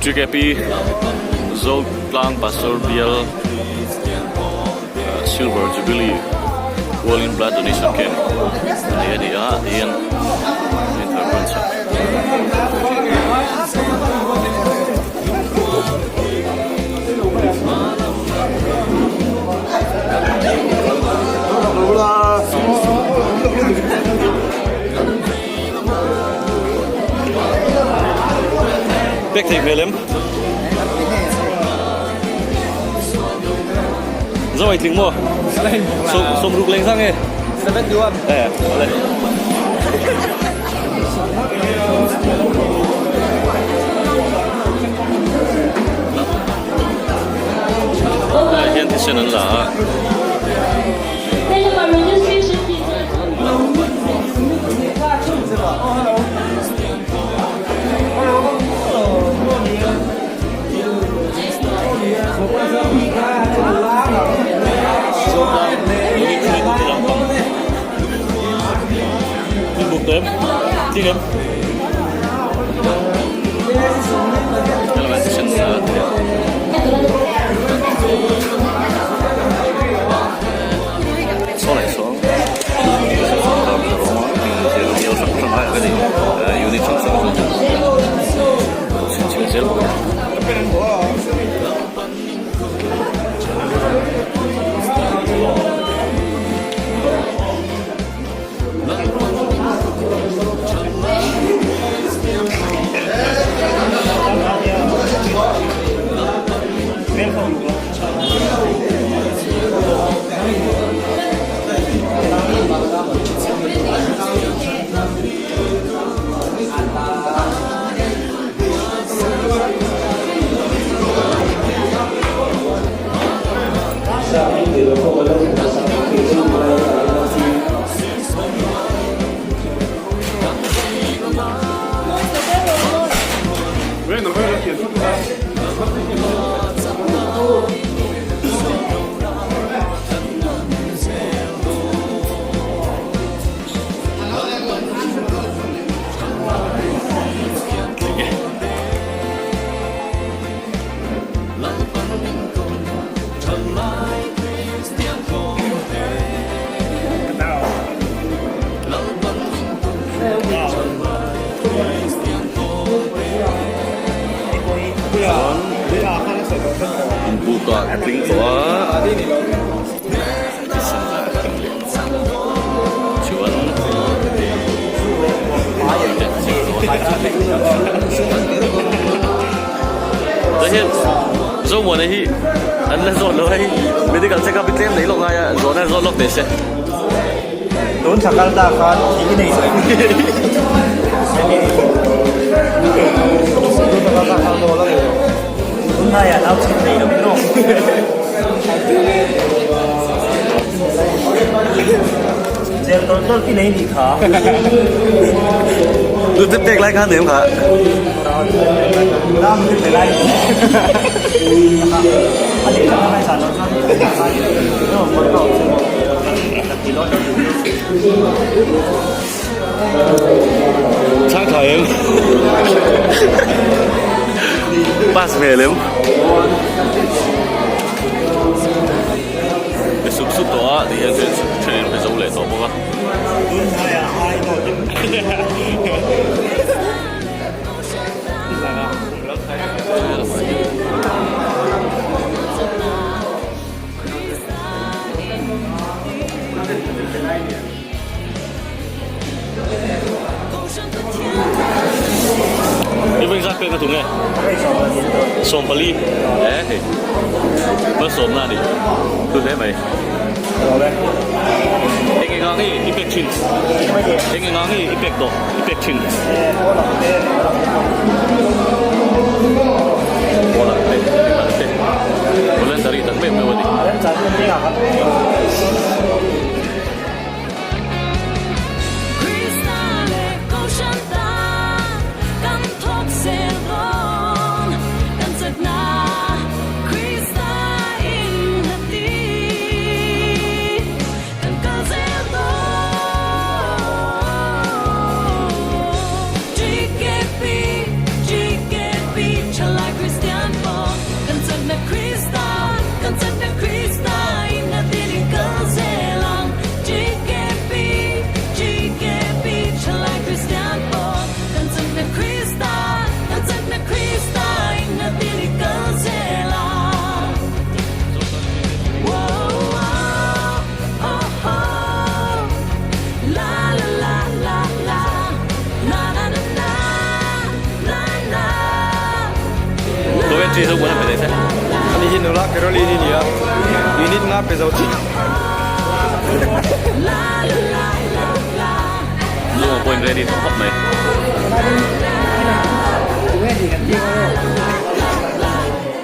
TKP Zotlang Pastor Bial Silver Jubilee Kualin Blood Donation Camp a nei a ni a tihian an intlar hman chak. Pek thei hmel em? Zo ai tling maw? Som som ruk leng sang e. 71. Eh, ole. Hian thisen an la a. Inbuk ah tling tawh a thisen a tling leh chuan Chuan Zomuana hi an la zawt lo hei medical check up hi tlem nei lawk ngai a zawhna zawt lawk teh se. Tun thla kal ta khan thi nei sawi. Tun thla kal ta khan nawl a nei lo. Tun hnaiah nau chhit nei lo in aw. Zel tawlh tawlh i nei nih kha. Tu te pek lai khan nei kha. Ram te pe lai. A dik tak a zan lo chuan Chang tha em. Pass ve lem. Be sup sup tawh a ti hian then then in be zo leh tawh bawk a. I veng zat pek na tum nge? 14 e hei malsawmna a ni tu hle mai. Eng eng ang i i pek thin? Eng eng ang i i pek tawh i pek thin? Pawl ang te, mimal te, voluntary tak meuh meuh a ni. Ani hi nula Caroline i ni a, unit nga pe zo chiah.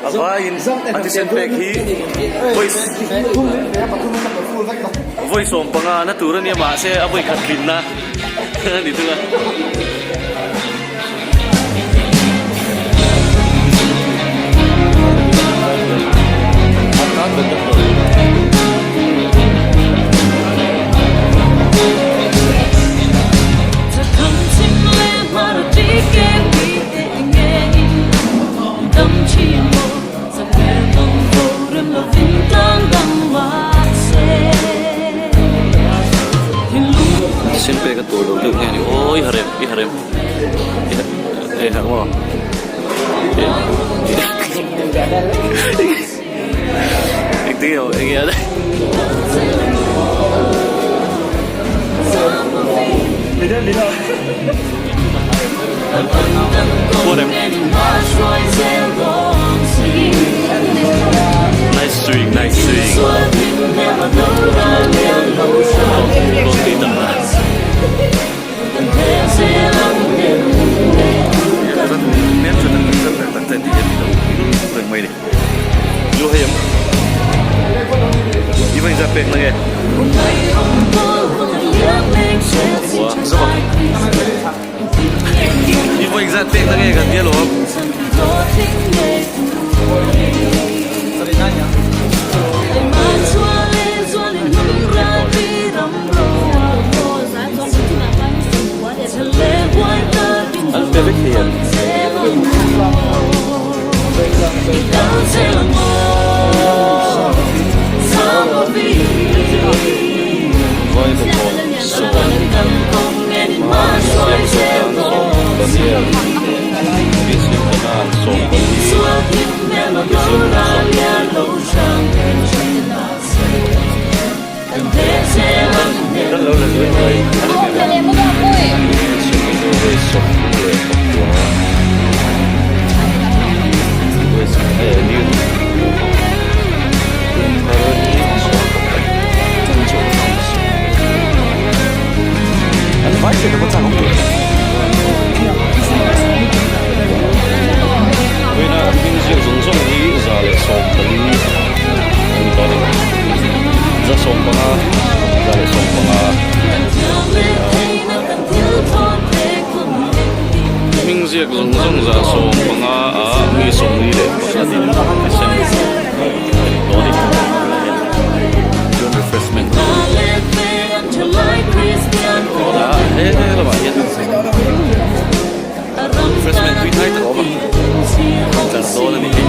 A vaiin a thisen pek hi vawi 15 na tur a nia mahse a vawi khat tlinna a ni thung a. Thisen pek a tur lo deuh nge ni aw i harem i harem i harh maw engtin nge eng nge a Nice swing, nice swing. I vawi engzat pek na nge kan tia lo. An pe vek thei em? Vaivakawn Vawiina hming ziak zawng zawng hi 114 a ni tawh a ni. 115, 115. Hming ziak zawng zawng 115 ah mi 41 in thisen a ni tawh a ni. Chuan refreshment he lamah hian refreshment tui hnai tak a awm a tlar dawn a ni hei.